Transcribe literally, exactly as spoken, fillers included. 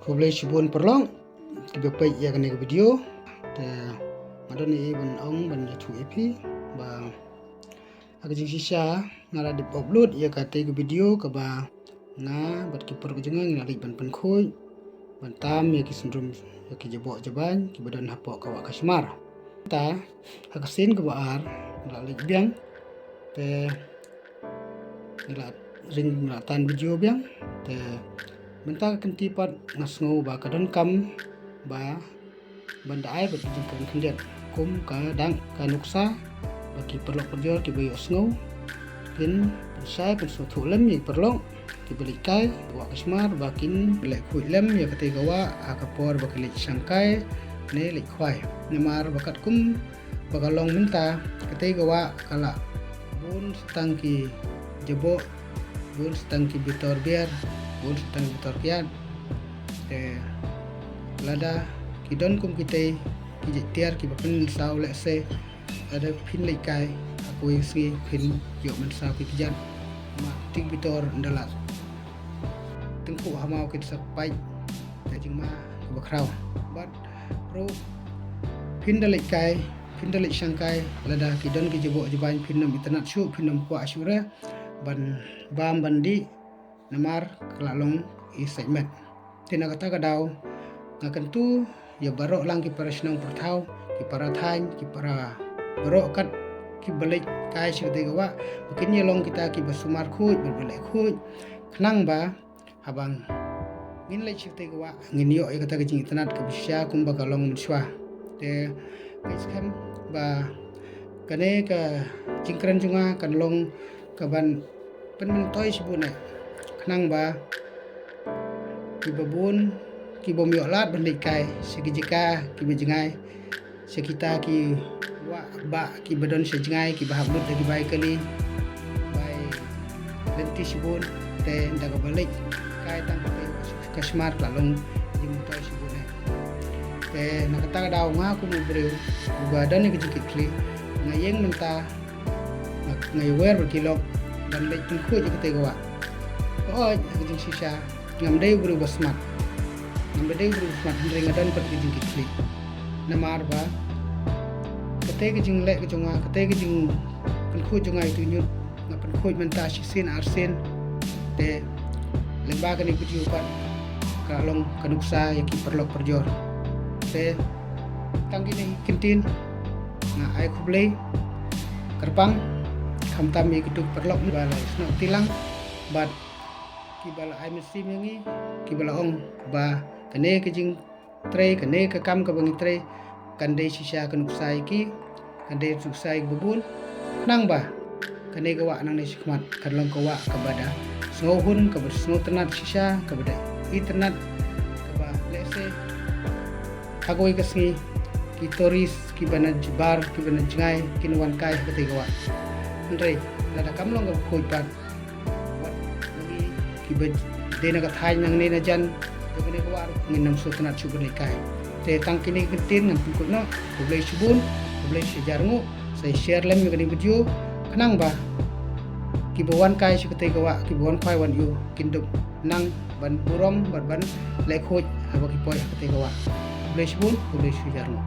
Khublei shibun paralok kiba peit ïa kane ka video. Te nga don ei ei ban ong ban ïathuh ïa phi ba ha ka jingshisha nga la dep upload ïa katei ka video kaba nga bad ki paralok jong nga ngi la leit ban pynkhuid ban tam ïa ki syndrum ïa ki jaboh jabain kiba don hapoh ka wah ka shmar. Ta ha ka sien kaba ar nga la leit biang te nga la ring nga la tan video biang te mynta ka kynti pat nga sngew ba ka donkam ba ban da ai bad ki jingkren khyndiat kum ka dang ka nuksa ba ki paralok parajor kiba ïohsngew kin pynshai pynsngewthuh lem ïa ki paralok kiba leit kai wah ka shmar ba kin leh khuid lem ïa katei ka wah ha ka por ba ki leit shangkai ne leit khwai. Namar ba katkum ba ka long mynta katei ka wah ka la bun sa tang ki jaboh, bun sa tang ki bitor biar, bun sa tang ki bitor kiad. Te lada ki don kum kitei ki jait tiar kiba pynsaw lehse lada phin leit kai ha kawei ka sngi phin ïoh mynsaw ki kjat. Ma tik bitor nda la tyngkhuh ha maw kin sa pait ka jingma kaba khraw. Bad ruh phin da leit kai phin da leit shangkai lada ki don ki jaboh jabain phin nym itynnad shuh phin nym kwah shuh re ban bam ban dih namar ka la long i sait met. Te na kata ka daw nga kyntu ïa baroh lang ki para shnong para thaw ki para thaiñ ki para baroh kat kiba leit kai sha katei ka wah ba kin ïa long kita kiba sumar khuid ba leh khuid khnang ba haba ngin leit sha katei ka wah ngin ïoh ïa kata ka jingitynnad kaba shisha kumba ka long mynshuwa. Te nga skhem ba kane ka jingkren jong nga kan long kaban pynmyntoi shibun eh khnang ba kiba bun kibym ïoh lad ban leit kai sha ki jaka kiba jngai sha kita ki wah bah kiba don sha jngai kiba hap lut da ki bai kali bai lynti shibun. Te da kaba leit kai tang ka shmar ka la long jingmyntoi shibun eh. Te na kata ka daw nga kum u briew uba don ïa ka jingkitkhlieh nga ïeng mynta nga ïawer bad ki lok ban leit pynkhuid ïa katei ka wah. Hooid ha ka jingshisha ngam dei u briew ba smat ngam dei u briew ba smat hynrei nga don pat ka jingkitkhlieh. Namar ba katei ka jingleh ka jong nga katei ka jingpynkhuid jong nga ïa tu ñiut nga pynkhuid mynta shisien arsien. Te lyngba kane ka video pat ka long ka nuksa ïa ki paralok parajor. Te tang kine ki ktien nga ai khublei kyrpang khamtam ïa kitu ki paralok ba la ïasnoh kti lang bad kiba la ai mynsiem ïa ngi kiba la ong ba kane ka jingtrei kane ka kam kaba ngi trei kan dei shisha ka nuksa ïa ki kan dei nuksa ïa kiba bun khnang ba kane ka wah nangne shakhmat kan long ka wah kaba da sngewhun kaba sngewtynnad shisha kaba da itynnad kaba lehse ha kawei ka sngi ki tourist kiba na jbar kiba na jngai kin wan kai ha katei ka wah. Hynrei lada kam long kaba khuid pat wat ngi kiba dei na ka thaiñ nangne na jan da kane ka wah ruh ngin ym sngewtynnad shuh ban leit kai. Te tang kine ki ktien ngan pynkut noh. Khublei shibun khublei shihajar nguh. Sa share lem ïa kane ka video khnang ba kiba wan kai sha katei ka wah kiba wan khwai wan ïoh kin dup nang ban burom bad ban leh khuid haba ki poi ha katei ka wah. Khublei shibun khublei shihajar nguh.